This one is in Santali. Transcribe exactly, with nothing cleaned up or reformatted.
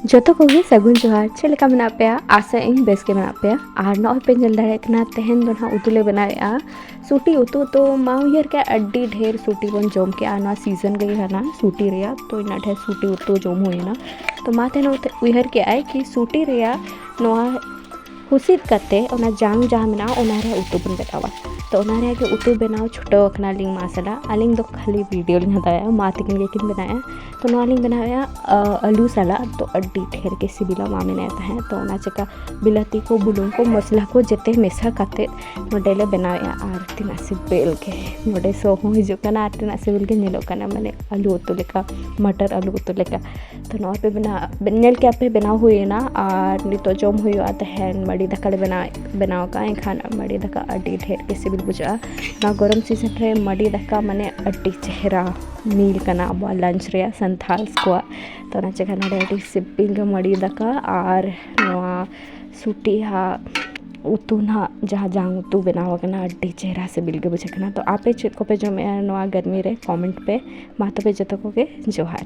ᱡᱚᱛᱚ ᱠᱚᱜᱮ ᱥᱟᱹᱜᱩᱱ ᱡᱚᱦᱟᱨ᱾ ᱪᱮᱫ ᱞᱮᱠᱟ ᱢᱮᱱᱟᱜ ᱯᱮᱭᱟ? ᱟᱥᱟᱭᱟᱹᱧ ᱵᱮᱥ ᱜᱮ ᱢᱮᱱᱟᱜ ᱯᱮᱭᱟ᱾ ᱟᱨ ᱱᱚᱜᱼᱚᱭ ᱯᱮ ᱧᱮᱞ ᱫᱟᱲᱮᱭᱟᱜ ᱠᱟᱱᱟ, ᱛᱮᱦᱮᱧ ᱫᱚ ᱱᱟᱦᱟᱜ ᱩᱛᱩ ᱞᱮ ᱵᱮᱱᱟᱣᱮᱫᱼᱟ ᱥᱩᱴᱤ ᱩᱛᱩ᱾ ᱛᱚ ᱢᱟ ᱩᱭᱦᱟᱹᱨ ᱠᱮᱫᱼᱟ ᱟᱹᱰᱤ ᱰᱷᱮᱨ ᱥᱩᱴᱤ ᱵᱚᱱ ᱡᱚᱢ ᱠᱮᱜᱼᱟ, ᱱᱚᱣᱟ ᱥᱤᱡᱚᱱ ᱜᱮ ᱠᱟᱱᱟ ᱥᱩᱴᱤ ᱨᱮᱭᱟᱜ, ᱛᱚ ᱤᱱᱟᱹᱜ ᱰᱷᱮᱨ ᱥᱩᱴᱤ ᱩᱛᱩ ᱡᱚᱢ ᱦᱩᱭᱮᱱᱟ᱾ ᱛᱚ ᱢᱟ ᱛᱮᱦᱮᱧ ᱩᱭᱦᱟᱹᱨ ᱠᱮᱜᱼᱟᱭ ᱠᱤ ᱥᱩᱴᱤ ᱨᱮᱭᱟᱜ ᱱᱚᱣᱟ ᱦᱩᱥᱤᱫ ᱠᱟᱛᱮ ᱚᱱᱟ ᱡᱟᱝ ᱡᱟᱦᱟᱸ ᱢᱮᱱᱟᱜᱼᱟ, ᱚᱱᱟ ᱨᱮᱭᱟᱜ ᱩᱛᱩ ᱵᱚᱱ ᱵᱮᱱᱟᱣᱟ᱾ ᱛᱚ ᱚᱱᱟ ᱨᱮᱭᱟᱜ ᱜᱮ ᱩᱛᱩ ᱵᱮᱱᱟᱣ ᱪᱷᱩᱴᱟᱹᱣ ᱟᱠᱟᱱᱟ ᱞᱤᱧ ᱢᱟ ᱥᱟᱞᱟᱜ᱾ ᱟᱹᱞᱤᱧ ᱫᱚ ᱠᱷᱟᱹᱞᱤ ᱵᱷᱤᱰᱤᱭᱳ ᱞᱤᱧ ᱦᱟᱛᱟᱣᱮᱫᱼᱟ, ᱢᱟ ᱛᱟᱹᱠᱤᱱ ᱜᱮᱠᱤᱱ ᱵᱮᱱᱟᱣᱮᱫᱼᱟ᱾ ᱛᱚ ᱱᱚᱣᱟ ᱞᱤᱧ ᱵᱮᱱᱟᱣᱮᱫᱼᱟ, ᱟ, ᱟᱹᱞᱩ ᱥᱟᱞᱟᱜ᱾ ᱛᱚ ᱟᱹᱰᱤ ᱰᱷᱮᱨ ᱜᱮ ᱥᱤᱵᱤᱞᱟ ᱢᱟ ᱢᱮᱱᱮᱫ ᱛᱟᱦᱮᱸᱫ᱾ ᱛᱚ ᱚᱱᱟ ᱪᱮᱠᱟ ᱵᱤᱞᱟᱹᱛᱤ ᱠᱚ, ᱵᱩᱞᱩᱝ ᱠᱚ, ᱢᱚᱥᱞᱟ ᱠᱚ ᱡᱮᱛᱮ ᱢᱮᱥᱟ ᱠᱟᱛᱮ ᱱᱚᱰᱮ ᱞᱮ ᱵᱮᱱᱟᱣᱮᱫᱼᱟ᱾ ᱟᱨ ᱛᱤᱱᱟᱹᱜ ᱥᱤᱵᱤᱞ ᱜᱮ ᱱᱚᱰᱮ ᱥᱚ ᱦᱚᱸ ᱦᱤᱡᱩᱜ ᱠᱟᱱᱟ ᱟᱨ ᱛᱤᱱᱟᱹᱜ ᱥᱤᱵᱤᱞ ᱜᱮ ᱧᱮᱞᱚᱜ ᱠᱟᱱᱟ, ᱢᱟᱱᱮ ᱟᱹᱞᱩ ᱩᱛᱩ ᱞᱮᱠᱟ, ᱢᱟᱴᱟᱨ ᱟᱹᱞᱩ ᱩᱛᱩ ᱞᱮᱠᱟ᱾ ᱛᱚ ᱱᱚᱣᱟ ᱯᱮ ᱵᱮᱱᱟᱣ, ᱧᱮᱞ ᱠᱮᱜᱼᱟ ᱯᱮ ᱵᱮᱱᱟᱣ ᱦᱩᱭᱮᱱᱟ᱾ ᱟᱨ ᱱᱤᱛᱚᱜ ᱡᱚᱢ ᱦᱩᱭᱩᱜᱼᱟ᱾ ᱛᱟᱦᱮᱱ ᱢᱟᱹᱰᱤ ᱫᱟᱠᱟ ᱞᱮ ᱵᱮᱱᱟᱣ, ᱵᱮᱱᱟᱣ ᱠᱟᱜᱼᱟ᱾ ᱮᱱᱠᱷᱟᱱ ᱢᱟᱹᱰᱤ ᱫᱟᱠᱟ ᱟᱹᱰᱤ ᱰᱷᱮᱨ ᱜᱮ ᱥᱤᱵᱤᱞ ᱵᱩᱡᱷᱟᱹᱜᱼᱟ᱾ ᱱᱚᱣᱟ ᱜᱚᱨᱚᱢ ᱥᱤᱡᱤᱱ ᱨᱮ ᱢᱟᱹᱰᱤ ᱫᱟᱠᱟ ᱢᱟᱱᱮ ᱟᱹᱰᱤ ᱪᱮᱦᱨᱟ ᱢᱤᱞ ᱠᱟᱱᱟ ᱟᱵᱚᱣᱟᱜ ᱞᱟᱧᱪ ᱨᱮᱭᱟᱜ, ᱥᱟᱱᱛᱷᱟᱞ ᱠᱚᱣᱟᱜ᱾ ᱛᱚ ᱚᱱᱟ ᱪᱮᱠᱟ ᱱᱚᱰᱮ ᱟᱹᱰᱤ ᱥᱤᱵᱤᱞ ᱜᱮ ᱢᱟᱹᱰᱤ ᱫᱟᱠᱟ ᱟᱨ ᱱᱚᱣᱟ ᱥᱩᱴᱤ ᱦᱟᱸᱜ ᱩᱛᱩ ᱱᱟᱦᱟᱜ, ᱡᱟᱦᱟᱸ ᱡᱟᱝ ᱩᱛᱩ ᱵᱮᱱᱟᱣ ᱟᱠᱟᱱᱟ, ᱟᱹᱰᱤ ᱪᱮᱦᱨᱟ ᱥᱤᱵᱤᱞ ᱜᱮ ᱵᱩᱡᱷᱟᱹᱜ ᱠᱟᱱᱟ᱾ ᱛᱚ ᱟᱯᱮ ᱪᱮᱫ ᱠᱚᱯᱮ ᱡᱚᱢᱮᱜᱼᱟ ᱱᱚᱣᱟ ᱜᱟᱨᱢᱤ ᱨᱮ? ᱠᱚᱢᱮᱱᱴ ᱯᱮ᱾ ᱢᱟ ᱛᱚᱵᱮ ᱡᱚᱛᱚ ᱠᱚᱜᱮ ᱡᱚᱦᱟᱨ᱾